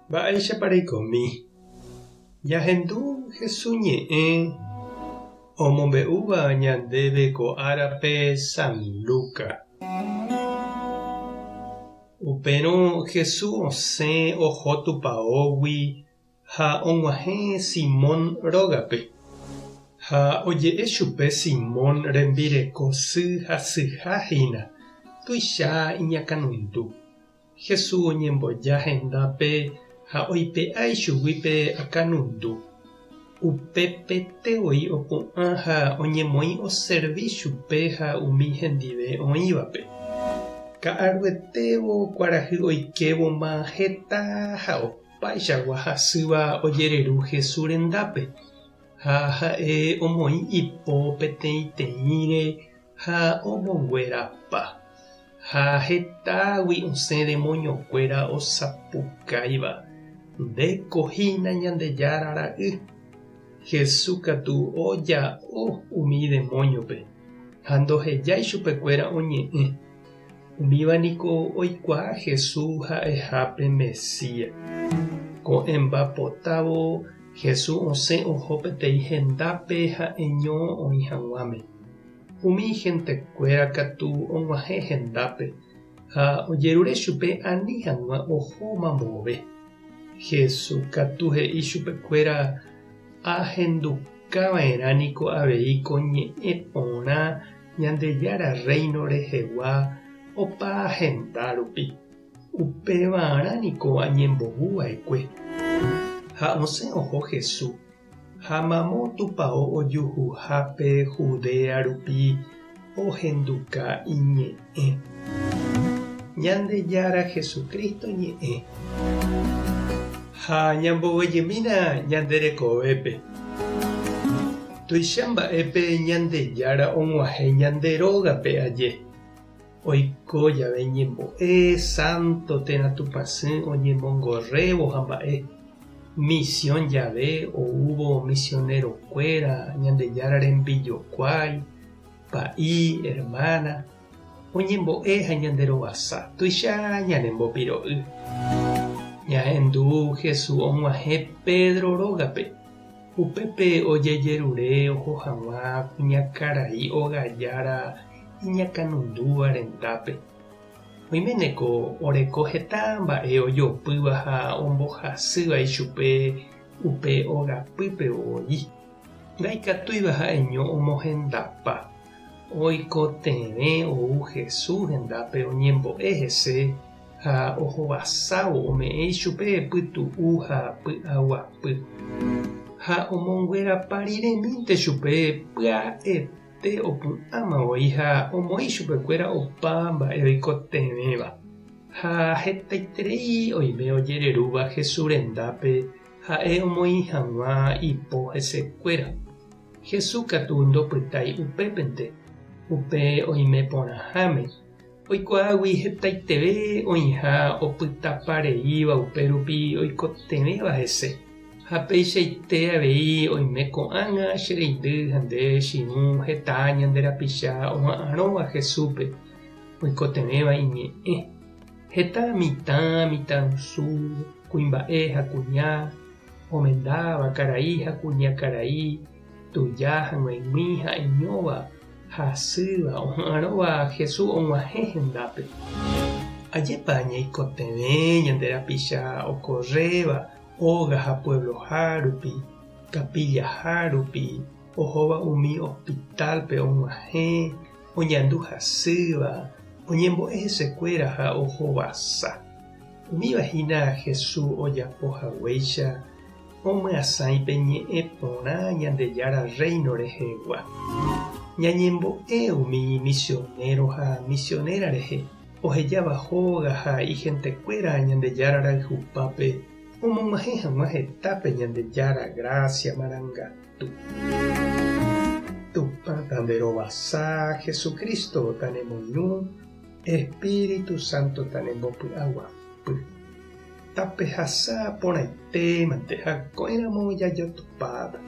Mba'éichapa reikomi? Ñahendu Hesu ñe'ẽ omombe'úva ñandéve ko árape San Luca. Upérõ Hesu osẽ oho tupaógui ha og̃uahẽ Simón rógape. Ha oje'e chupe Simón rembireko sy hasyha hína, tuicha iñakãnundu. Jesús oñemboja hendápe ha oipe'a ichugui pe akãnundu. Upepete voi opu'ã ha oñemoĩ oservi chupe ha umi hendive oĩvape. Ka'aruetévo kuarahy oikévoma heta ha opaichagua hasýva ojereru Jesús rendápe, ha ha'e omoĩ ipo peteĩteĩre ha omonguerapa. Ha hetágui osẽ demoniokuéra osapukáiva, Ndéko hína Ñandejára Ra'y! Jesús katu oja'o umi demóniope ha ndohejái chupekuéra oñe'ẽ. Umíva niko oikuaa Jesús ha'eha pe Mesías. Ko'ẽmba potávo, Jesús osẽ oho peteĩ hendápe ha'eño oĩ hag̃uáme. Umi hentekuéra katu og̃uahẽ hendápe ha ojerure chupe ani hag̃ua oho mamove. Jesús katu he'i chupekuéra, Ahendukava'erã niko avei ko ñe'ẽ porã Ñandejára Rréino rehegua opa henda rupi. Upevarã niko añembovu va'ekue. Ha osẽ oho Jesús. Ha mamo tupao ojuhuhápe Judea rupi ohenduka iñe'ẽ. Ñandejára Jesucristo ñe'ẽ. Ha ñamboguejymína ñande rekovépe. Tuicha mba'épe Ñandejára og̃uahẽ ñande rógape aje. Oiko jave ñembo'e, sánto térã Tupãsy oñemongorrévo ha mba'e. Misión jave oúvo misionero-kuéra Ñandejára rembijokuái, pa'i, hermana, oñembo'e ha ñanderovasa tuicha ñanembopiro'y. Ñahendu Jesús og̃uahẽ Pedro rógape, upépe ojejerure oho hag̃ua kuñakarai ogajára iñakãnundúva rendápe. Oiméneko oreko heta mba'e ojopýva ha ombohasýva ichupe upe ogapýpe voi. Ndaikatúiva ha'eño omohendapa. Oikotevẽ ou Jesús hendápe oñembo'e hese ha ohovasávo ome'ẽ ichupe pytu'u ha py'aguapy. Ha omonguerapa riremínte chupe pya'ete. Pe opu'ãma voi ha omoĩ chupekuéra opa mba'e oikotevẽva. Ha hetaiterei oime ojererúva Jesús rendápe ha'e omoĩ hag̃ua ipo hesekuéra. Jesús katu ndopytái upépente, upe oime porãháme, oikuaágui hetaiteve oĩha opytapareíva upérupi oikotevẽva hese. Ha peichaite avei oime ko'ág̃a che reindy ha nde che irũ heta ñande rapicha oha'arõva Jesúspe, oikotevẽva iñe'ẽ. Heta mitã, mitãrusu, kuimba'e ha kuña, omendáva, karai ha kuñakarai, tuja ha g̃uaig̃ui ha'eñóva, hasýva, oha'arõva Jesús og̃uahẽ hendápe. Ajépa ñaikotevẽ ñande rapicha okorréva óga ha puebloha rupi, kapillaha rupi, ohóva umi hospitálpe og̃uahẽ, oñandu hasýva, oñembo'e hesekuéra ha ohovasa. Umíva hína Jesús ojapo haguéicha omyasãi pe ñe'ẽ porã Ñandejára Rréino rehegua. Ñañembo'e umi misionéro ha misionéra rehe, ohejáva hóga ha ihentekuéra Ñandejára rayhupápe omog̃uahẽ hag̃ua hetápe Ñandejára grásia marangatu. Tupã tanderovasa, Jesucristo tanemoirũ, Espíritu Santo tanembopy'aguapy. Tapehasa porãite mante ha ko'ẽramo jajotopáta.